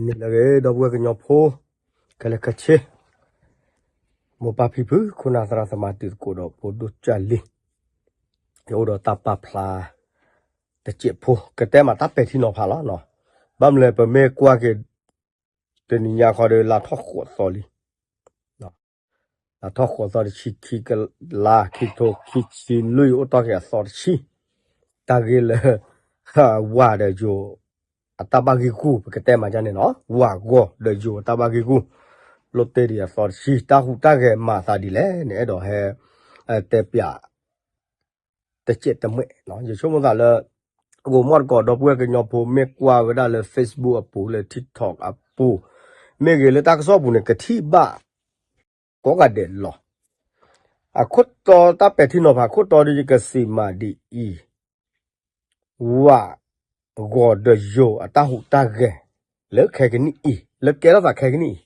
နံၤလၢအဂ့ၤ ဒီပုၢ်ဝဲၢ်ကညီဖိ ခဲလၢာ်ခဲဆ့, မိၢ်ပၢ်ဖံဖု ခိၣ်နၢ်သရၣ်သမါ တံၤသကိးဒီးဖိဒိၣ်ကၢ်လံၤ, ယအိၣ်ဒီးတၢ်ပာ်ဖျါ တစဲးဖိ ကတဲမးတၢ်ပဲာ်ထံနီၤဖးလီၤ. ဘၣ်မနုၤလဲၣ် ပမ့ၢ်ကွၢ်က့ၤ တနံၤညါဃီဒီး လါထီၣ်ဃိးသီလံ လါထီၣ်ဃိးသီတဆံခံကလါ ခံကထိခံဆံလွံၢ် အိၣ်တီၢ်က့ၤအသီတဆံ, တၢ်ဂ့ၢ်လၢ ဝၤဒီးယိၤ အတၢ်ဘၣ်ဂံၢ်ဂူၢ် ပကတဲမးဒ်န့ၣ်နီၤ, ဝၤဂီၤဒီးယိၤအတၢ်ဘၣ်ဂံၢ်ဂူၢ် လိၣ်တ့ၢ်ဒံးအသီတဆံ တၢ်ဟူးတၢ်ဂဲၤမၤသးဒ်လဲၣ်န့ၣ် အဲၣ်ဒိးဟဲ တဲပၠး တစဲးတမှဲး, ယဆိကမိၣ်သးလၢ ဂိၤမီၣ်တကိး ဒီပုၢ်ဝဲၢ်ကညီဖိ မ့ၢ်ကွၢ်ဝဲဒၣ်လၢ Facebook အပူၤ လၢ TikTok အပူၤ မ့ၢ်ဂ့ၤ လၢတၢ်ကစီၣ်ပူၤန့ၣ် ကထံၣ်ဘၣ် ကိးဂၤဒဲးလီၤ. အခိၣ်တီ တၢ်ပဲာ်ထံနီၤဖးခိၣ်တီဒီး ယကစံးမးဒ်အံၤ, ဝၤဂီၤဒီးယိၤအတၢ်ဟူးတၢ်ဂဲၤ လၢခဲကနံၣ်အံၤ လၢကဲထီၣ်သးခဲကနံၣ်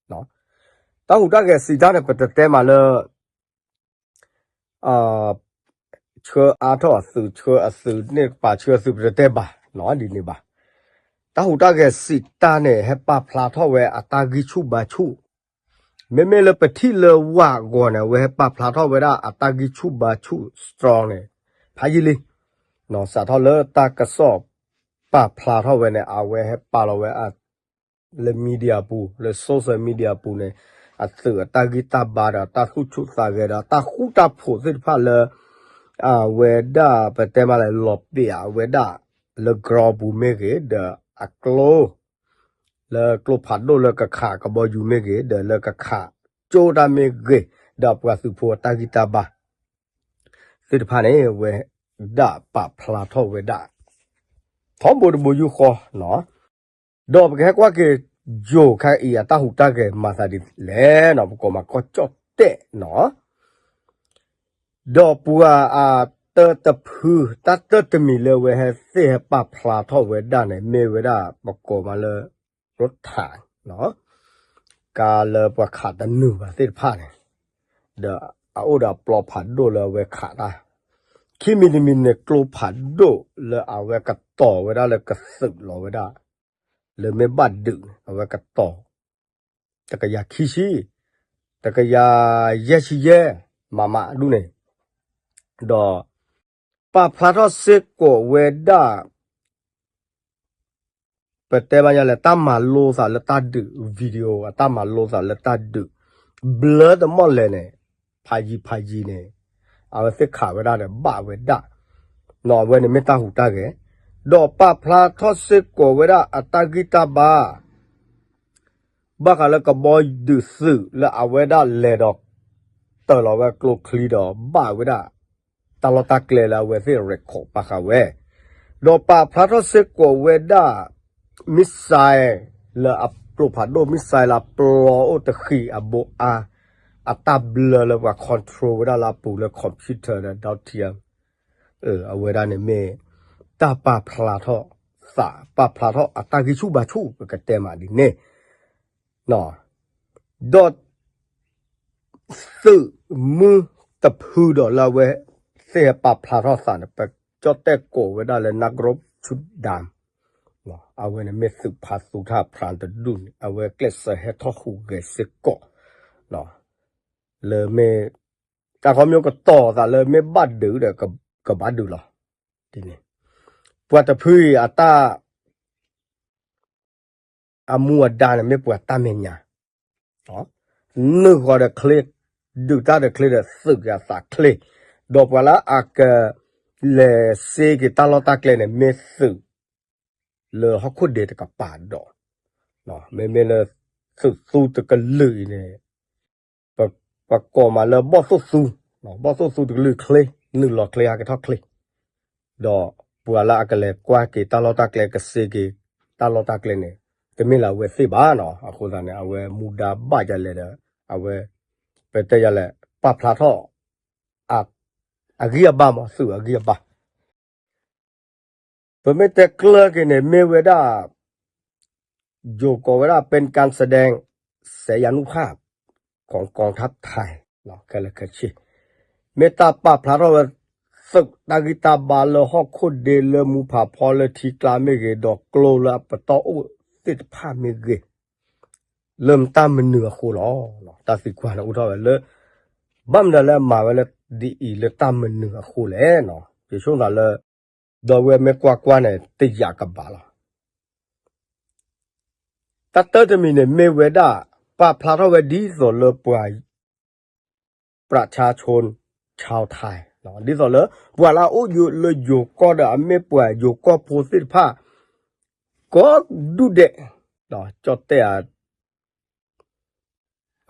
အံၤ, တၢ်ဟူးတၢ်ဂဲၤစံးတၢ်န့ၣ် ပတတဲမးလၢ ဆှၢအါထီၣ်အသုး ဆှၢအသုးန့ၣ် ပာ်ဆှၢအသုး ပတတဲဘၣ်နီၤ ဒ်န့ၣ်ဘၣ်. တၢ်ဟူးတၢ်ဂဲၤစံးတၢ်န့ၣ် ဟဲပာ်ဖျါထီၣ်ဝဲအတၢ်ဂံၢ်ဆူၣ်ဘါဆူၣ်, မ့မ့ၢ်လၢပထံၣ်လၢဝၤဂီၤန့ၣ် အဝဲဟဲပာ်ဖျါထီၣ်ဝဲဒၣ်အတၢ်ဂံၢ်ဆူၣ်ဘါဆူၣ် strong န့ၣ် ဖးယံာ်လံ. စးထီၣ်လၢတၢ်ကစီၣ်ပာ်ဖျါထီၣ်ဝဲန့ၣ် အဝဲဟဲပာ်လီၤဝဲ လၢ media ပူၤ လၢ social media ပူၤန့ၣ် အသုးအတၢ်ဂံၢ်တၢ်ဘါဒီး တၢ်သူၣ်ဆူၣ်သးဂဲၤဒီး တၢ်ဃူတၢ်ဖိးသ့ၣ်တဖၣ်လၢ အဝဲဒၣ် ပတဲမးလဲၣ် လီၤပ့းအဝဲဒၣ် လၢ ground ပူၤမ့ၢ်ဂ့ၤ ဒီးအကျိ လၢကျိဖးဒိၣ်လၢကခးကဘီယူၤမ့ၢ်ဂ့ၤ ဒီးလၢကခးကၠိတၢ်မ့ၢ်ဂ့ၤ ဒီးပှၤသုးဖိအတၢ်ဂံၢ်တၢ်ဘါ သ့ၣ်တဖၣ်န့ၣ် ဝဲဒၣ်ပာ်ဖျါထီၣ်ဝဲဒၣ် ထီဘိတဘိယူၢ်ဃီနီၤ. ဒီးပကဟဲကွၢ်က့ၤ ယိၤခဲအံၤ အတၢ်ဟူးတၢ်ဂဲၤမၤသးဒ်လဲၣ်နီၤ, ပကိးမးကီၢ်ကၠီၣ်တဲၣ်နီၤ. ဒီးပှၤအတၢတဖု တၢ်တၢတမံၤလၢအဝဲဟဲသ့ၣ်ဟဲပာ်ဖျါထီၣ်ဝဲဒၣ်န့ၣ် မ့ၢ်ဝဲဒၣ်ပကိးမးလၢ ရိထၣ် ကါလၢပှၤခးတနုာ်ဘၣ်သ့ၣ်တဖၣ်န့ၣ် ဒီးအအိၣ်ဒီးအပျီဖးဒိၣ်လၢအဝဲခးတၢ်, ခံမံၤတမံၤန့ၣ် ကျိဖးဒိၣ်လၢအဝဲကတီၤဝဲဒၣ်လၢကသုးလီၤဝဲဒၣ် လၢမ့ၢ်ဘၣ်ဒုးန့ၣ် အဝဲကတီၤ တကယၤခံဆံ, တကယၤယဲၢ်ဆံယဲၢ် မးမးဒူၣ်န့ၣ်, ဒီး ပာ်ဖျါထီၣ်စ့ၢ်ကီးဝဲဒၣ် ပတဲမးယလဲၣ် တၢ်မၤလိသးလၢတၢ်ဒုး video အတၢ်မၤလိသးလၢတၢ်ဒုး ဘျၢတမီၢ်လဲၣ်န့ၣ် ဖးယံၤဖးယံၤန့ၣ် အဝဲသ့ၣ်ခးဝဲဒၣ်ဒီးဘၣ်ဝဲဒၣ်, နီၤ အဝဲန့ၣ်မ့ၢ်တၢ်ဟူးတၢ်ဂဲၤ, ဒီးပာ်ဖျါထီၣ်စ့ၢ်ကီးဝဲဒၣ်အတၢ်ဂံၢ်တၢ်ဘါ ဘၣ်ဃးလၢကဘီဒုးသုးလၢအဝဲဒၣ်လဲၤဒီး တၢၤလီၤဝဲကျိချံဒီးဘၣ်ဝဲဒၣ် တၢ်လီၢ်တၢ်ကျဲလၢအဝဲသ့ၣ် record ပာ်ဃာ်ဝဲ, ဒီးပာ်ဖျါထီၣ်စ့ၢ်ကီးဝဲဒၣ် missile လၢအကျိဖးဒိၣ် missile လၢအပျီအိၣ်တဃံးအဘိအါ အတၢ်ဘျၢလၢပှၤ control ဝဲဒၣ်လၢအပူၤလၢ computer ဒီး ဒိးထံ အဝဲဒၣ်န့ၣ်မ့ၢ် တၢ်ပာ်ဖျါထီၣ်သး ပာ်ဖျါထီၣ်အတၢ်ဂံၢ်ဆူၣ်ဘါဆူၣ် ပကတဲမးဒ်န့ၣ်, ဒီး သုးမုၢ်တဖုဒီးလၢအဝဲသ့ၣ်ဟဲပာ်ဖျါထီၣ်သးန့ၣ် ပကၠီၣ်တဲၣ်ကိးဝဲဒၣ်လၢ နါကရိၣ်ဆူၣ်ဒၢၣ်, အဝဲန့ၣ်မ့ၢ်သုးဖးသူထၣ်ဖျါတဒူၣ်န့ၣ် အဝဲကျဲးစၢးဟဲထီၣ်ဟူးဂဲၤစ့ၢ်ကီး လၢမ့ၢ် တၢ်ခီမ့ၢ်ကတီၤသးလၢမ့ၢ်ဘၣ်ဒုးဒီး ကဘၣ်ဒုးလီၤ. ဒ်န့ၣ် ပှၤတဖုအံၤအတၢ် အမူအဒါန့ၣ်မ့ၢ်ပှၤတၢ်မဲာ်ညါ, နုာ်ဃီၤဒီးချ့, ဒုးတၢ်ဒီးချ့ဒီးသုးက့ၤအသးချ့, ဒီးပှၤလၢအက လဲၤစ့က့ၤတၢ်လီၢ်တၢ်ကျဲန့ၣ် မ့ၢ်သုး လၢဟီၣ်ခိၣ်ဒ့တကပၤဒီး, မ့မ့ၢ်လၢ သုးသူတကလုာ်အံၤန့ၣ် ပကိးမးလၢဘီၣ်သိၣ်သူ, ဘီၣ်သိၣ်သူတကလုာ်ချ့, နုာ်လီၤချ့ဟဲကထီၣ်ချ့, ဒီးပှၤလၢအကလဲၤကွၢ်က့ၤတၢ်လီၢ်တၢ်ကျဲ ကစ့က့ၤတၢ်လီၢ်တၢ်ကျဲန့ၣ် တမ့ၢ်လၢအဝဲသ့ၣ်ဘၣ်နီၤ. အဃိသတးန့ၣ် အဝဲမူဒါဘၣ်ယၤလဲၣ်ဒီး အဝဲ ပတဲယၤလဲၣ် ပာ်ဖျါထီၣ် အဂံၢ်အဘါမး သုးအဂံၢ်အဘါ ပမ့ၢ်တဲကျၢၢ်က့ၤန့ၣ် မ့ၢ်ဝဲဒၣ် ယိၤကိးဝဲဒၣ် เป็นการแสดงศักยานุภาพของกองทัพไทย ခဲလၢာ်ခဲဆ့ မ့ၢ်တၢ်ပာ်ဖျါထီၣ်ဝဲ သုးတၢ်ဂံၢ်တၢ်ဘါလၢဟီၣ်ခိၣ်ဒ့လၢမူဖးဖီလၢထံကျါမ့ၢ်ဂ့ၤ ဒီးကျိလၢအပတီၢ်အိၣ် အဝဲဒၣ်အတၢ်မၤသ့ၣ်တဖၣ်မ့ၢ်ဂ့ၤ လၢတၢ်မနုၤအဃိလီၤ. တၢ်သံကွၢ်န့ၣ်အိၣ်ထီၣ်ဝဲလၢ ဘၣ်မနုၤလၢအမၤဝဲလၢဒ်အံၤလၢတၢ်မနုၤအဃိလဲၣ်. ယဆိကမိၣ်သးလၢ ဒီပုၢ်ဝဲၢ်မ့ၢ်ကွၢ်ကွၢ်န့ၣ် တယာ်ကဘၣ်လီၤ. တၢ်တၢတမံၤန့ၣ် မ့ၢ်ဝဲဒၣ် ပာ်ဖျါထီၣ်ဝဲဒ်သိးလၢပှၤ ပြၢးဆါဆိ ဆါထါ ဒ်သိးလၢ ပှၤလၢအအိၣ်လၢယိၤကီၢ်ဒီး အမ့ၢ်ပှၤယိၤကီၢ်ဖိသ့ၣ်တဖၣ် ကိးဒူၣ်ဒဲး ကၠီၣ်တဲၣ်ဧါ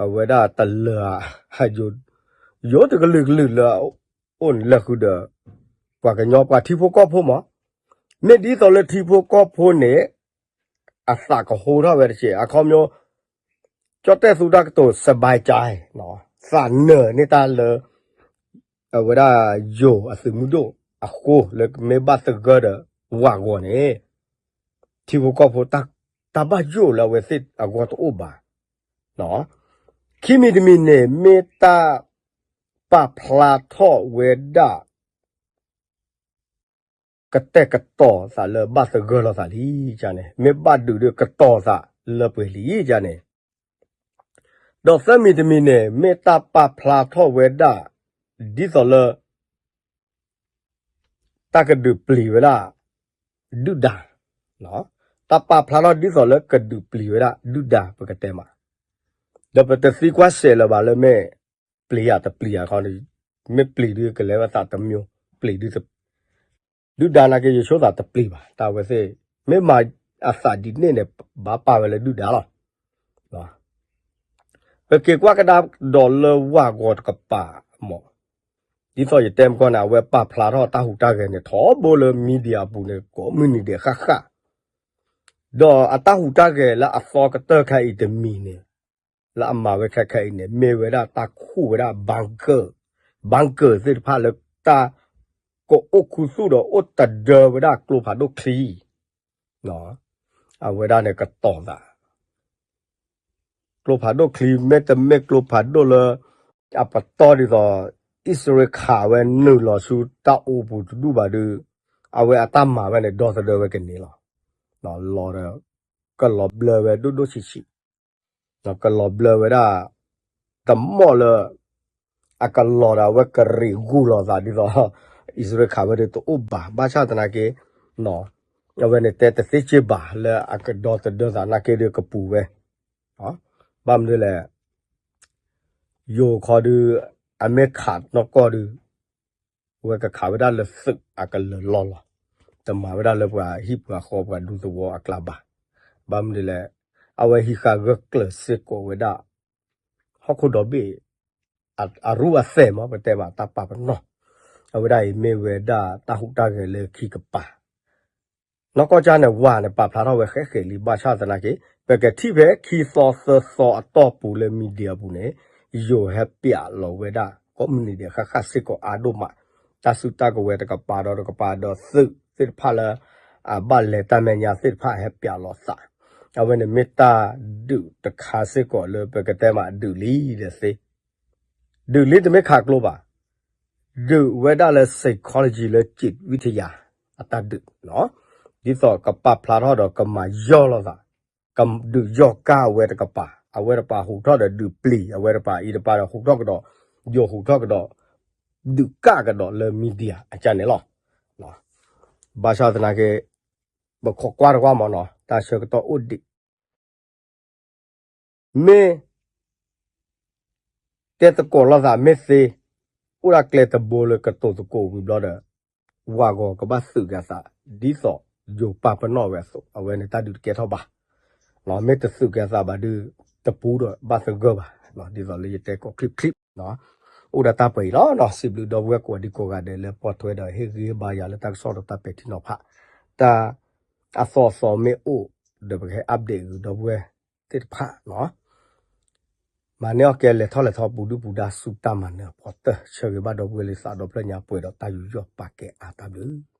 အဝဲဒၣ်တလၢာ်ဧါ ယိၤတကလုာ်ကလုာ်လၢ အိၣ်န့ၣ်လၢဃုာ်ဒီး ပှၤကညီပှၤထံဖိကီၢ်ဖိမး, မ့ၢ်ဒ်သိးလၢထံဖိကီၢ်ဖိန့ၣ် အသးကဟိထီၣ်ဝဲတက့ၢ်. အခီပညီ ကၠီၣ်တဲၣ်သူတၢ်ကတိၤ စဘဲကၠဲ သးနၢၤန့ၢ်တၢ်လၢ အဝဲဒၣ်ယိၤအသုးမုၢ်ဒိၣ်အဃိ လၢကမ့ၢ်ဘၣ်သဂၢၢ်ဒီးဝးဂီၤန့ၣ် ထံဖိကီၢ်ဖိ တၢ်ဘၣ်ယိၣ်လၢအဝဲသ့ၣ်အဂီၢ်တအိၣ်ဘၣ်. ခံမံၤတမံၤန့ၣ် မ့ၢ်တၢ်ပာ်ဖျါထီၣ်ဝဲဒၣ် ကတဲာ်ကတီၤသးလၢဘၣ်သဂၢၢ်လိာ်သးလံန့ၣ်, မ့ၢ်ဘၣ်ဒုးဒီးကတီၤသးလၢပှဲၤလံန့ၣ်, ဒီးသၢမံၤတမံၤန့ၣ် မ့ၢ်တၢ်ပာ်ဖျါထီၣ်ဝဲဒၣ် ဒ်သိးလၢ တၢ်ကဒုးပျံၤဝဲဒၣ် ဒုၣ်ဒါ, တၢ်ပာ်ဖျါထီၣ်ဒ်သိးလၢကဒုးပျံၤဝဲဒၣ်ဒုၣ်ဒါ ပကတဲမး, ဒီးပတသံကွၢ်စဲးလၢၤဘၣ်လၢမ့ၢ်ပျံၤဧါတပျံၤဧါခီ, မ့ၢ်ပျံၤဒုးကလဲၤဝဲသးတမံၤ, ပျံၤဒုး ဒုၣ်ဒါနာ်က့ ယဆိသးတပျံၤဘၣ်, တၢ်ဝဲသ့ၣ် မ့ၢ်မၤအသးဒ်န့ၣ်န့ၣ် ဘၣ်ပာ်ဝဲလၢဒုၣ်ဒါလီၤ. ပက့ၤကွၢ်ကဒါဒီးလၢဝးဂီၤတကပၤမး, ဒ်သိးယတဲမကီၢ်န့ၣ် အဝဲပာ်ဖျါထီၣ်တၢ်ဟူးတၢ်ဂဲၤန့ၣ် ထီဘိလၢ media အပူၤန့ၣ် ကိးမုၢ်နံၤဒဲးဃၣ်ဃၣ်, ဒီးအတၢ်ဟူးတၢ်ဂဲၤလၢအသီကတၢၢ်ခဲအံၤတမံၤန့ၣ် လၢအမၤဝဲခဲခဲအံၤန့ၣ် မ့ၢ်ဝဲဒၣ်တၢ်ခူၣ်ဝဲဒၣ် bunker, bunker သ့ၣ်တဖၣ်လၢတၢ် ကအိၣ်ခူသူၣ်ဒီးအိၣ်တဒၢဝဲဒၣ်ကျိဖးဒိၣ်ချံ, အဝဲဒၣ်န့ၣ်ကတီၤသး ကျိဖးဒိၣ်ချံ မ့တမ့ၢ်ကျိဖးဒိၣ်လၢ အပတီၢ်ဒ်သိး အံၣ်စရ့လးခးဝဲနုာ်လီၤဆူတၢ်အိပူၤတဒူၣ်ဘၣ်ဒီး အဝဲအတၢ်မၤဝဲန့ၣ် ဒီသဒၢဝဲကန့ၢ်လီၤ. လီၤဒီး ကလီၤဘျၢဝဲဒိၣ်ဒိၣ်ဆံးဆံး, ကလီၤဘျၢဝဲဒၣ် တမီၢ်လၢ အကလီၤဒီးအဝဲကရံးဂူာ်လိာ်သးဒ်သိး အံၣ်စရ့လးခးဝဲဒီးတအိၣ်ဘၣ်, ဘၣ်ဆၣ်သနာ်က့ အဝဲန့ၣ်တဲတသ့စ့ၢ်ဘၣ်လၢအကဒီသဒၢသးနာ်က့ဒီးကပူၤဝဲ, ဘၣ်မနုၤလဲၣ် ယိၤခီဒုး အမ့ၢ်ခးနီၢ်ကီၢ်ဒုး အဝဲကခးဝဲဒၣ်လၢသုးအကလၢၤလီၢ်လီၤ, တမၤဝဲဒၣ်လၢပှၤဟံၣ်ပှၤဃီပှၤဒူသဝီအကျါဘၣ်. ဘၣ်မနုၤလဲၣ် အဝဲဟံးဃာ်ဂၢၢ်ကျၢၤစ့ၢ်ကီးဝဲဒၣ် ဟီၣ်ခိၣ်ဒီဘ့ၣ် အရူၢ်အသဲးမး ပတဲမးတၢ်ပာ်ပနီၣ်, အဝဲဒၣ်အံၤမ့ၢ်ဝဲဒၣ်တၢ်ဟူးတၢ်ဂဲၤလၢခံကပၤ နီၢ်ကီၢ်ကၠါန့ၣ် ဝၤန့ၣ် ပာ်ဖျါထီၣ်ဝဲဃဲးဃဲးလံ ဘၣ်ဆၣ်သနာ်က့ ပကထံၣ်ဖဲခံသီသၢသီအတီၢ်ပူၤလၢ media အပူၤန့ၣ် ယိၤဟဲပျးလီၤဝဲဒၣ် ကိးမုၢ်နံၤဒဲးဃၣ်ဃၣ်စ့ၢ်ကီးအါဒိၣ်မး, တၢ်စုတၢ်ကဝဲၤတကပၤဒီးတကပၤဒီးသုးသ့ၣ်တဖၣ်လၢ အဘၣ်လဲၤတၢ်မဲာ်ညါသ့ၣ်တဖၣ်ဟဲပျးလီၤသး, အဝဲန့ၣ်မ့ၢ်တၢ်ဒုးတခါစ့ၢ်ကီးလၢပကတဲမးဒုးလံဒီးသ့ ဒုးလံတမ့ၢ်ခးကျိဘၣ်, ဒုးဝဲဒၣ်လၢ psychology လၢ จิตวิทยา အတၢ်ဒုး, ဒ်သိးကပာ်ဖျါထီၣ်ဒီးကမၤယီၢ်လိာ်သး, ကဒုးယီၢ်ကၢ်အဝဲတကပၤ, အဝဲတပၤဟူးထီၣ်ဒီးဒုးပျံၤ, အဝဲတပၤအံၤတပၤဒီးဟူးထီၣ်ကဒီး, ယိၤဟူးထီၣ်ကဒီး, ဒုးကၢ်ကဒီးလၢ media အကၢ်န့ၣ်လီၤ. ဘၣ်ဆၣ်သနာ်က့ ပခိးကွၢ်တကွၢ်မးနီၤ တၢ်ဆၢကတီၢ်အိၣ်ဒံး မ့ၢ် တဲသကိးလိာ်သးမ့ၢ်သ့, အိၣ်ဒၣ်ကျဲတဘိလၢကတိၤသကိးဝံၤဘျီဒီး ဝၤဂီၤကဘၣ်သုးက့ၤအသး ဒ်သိးယိၤပာ်ပနီၣ်ဝဲအသိး အဝဲန့ၣ်တၢ်ဒုးတကဲထီၣ်ဘၣ်. မ့ၢ်တသုးက့ၤအသးဘၣ်ဒီး တပူၤဒီးဘၣ်သဂၢၢ်ဘၣ်, ဒ်သိးလၢယတဲကိးချံၣ်ချံၣ် အိၣ်ဒၣ်တၢ်ပှဲၤအံၤလီၤ. စံးဘျုးဒီပုၢ်ဝဲၢ်ကိးဒံကိးဂၤဒဲးလၢပိာ်ထွဲဒီးဟ့ၣ်ဂံၢ်ဟ့ၣ်ဘါယၤလၢတၢ်ကစီၣ်ဒီးတၢ်ပဲာ်ထံနီၤဖး, တၢ်အသီအသီမ့ၢ်အိၣ် ဒီးပကဟဲ update ဂုာ်ဒီပုၢ်ဝဲၢ်သ့ၣ်တဖၣ်နီၤ. မၤန့ၢ်အီၣ်ကဲလဲၤထီၣ်လဲၤထီပူၤဒုၣ်ပူၤဒါဆူတၢ်မၤနၢၤအဖီတၢၢ် ဆၢဂ့ၤဘၣ်ဒီပုၢ်ဝဲၢ်လၢသးဒီဖျၢၣ်ညါပှဲၤဒီးတၢ်ယူးယီၣ်ပာ်ကဲအါတၢ်ဘျုး